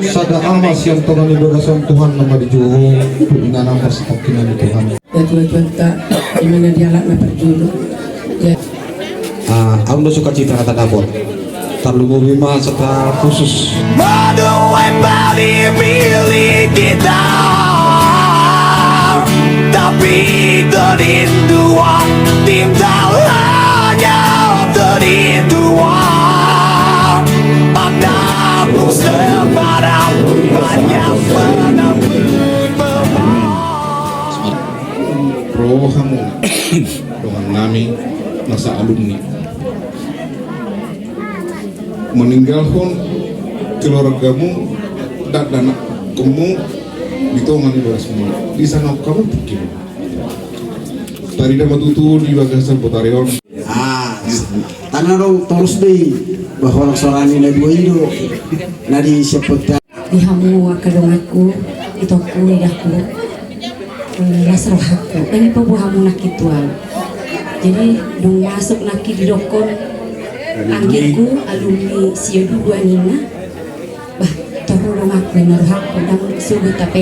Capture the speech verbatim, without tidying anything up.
Sada ama sian tonga ni bagasan Tuhan nama di juhu tu inganan pasitangkinan di Tuhan. Ya Tuhan, Tuhan tak dimana dia alat na perjulu. Ya. Ah, au do sukacita na tadapot. Tarlumobi ma secara khusus. Menuai balik milik kita, tapi terinduan, tinta hanya terinduan. Pada musim barat banyak menabur. Ro hamu dongan nami, masa alumni. Meninggalhon keluargamu, dakdanak hamu di tonga ni bagasmu. Di sana hamu pungkin. Tarida ma tutu di bagasan botari on. Ah, tanna dong torus be i. Bah holan sora ni na dua i do na di siapot. Di hamu angka donganku, itongku, idaku, eh, las rohangku. Kan dipaboa hamu nangkin tu au. Jadi dung masuk nangkin didokkon anggingku, alumni Sio dua ninna. Bah, torus donganku, na rohangku ndang sogot, tapi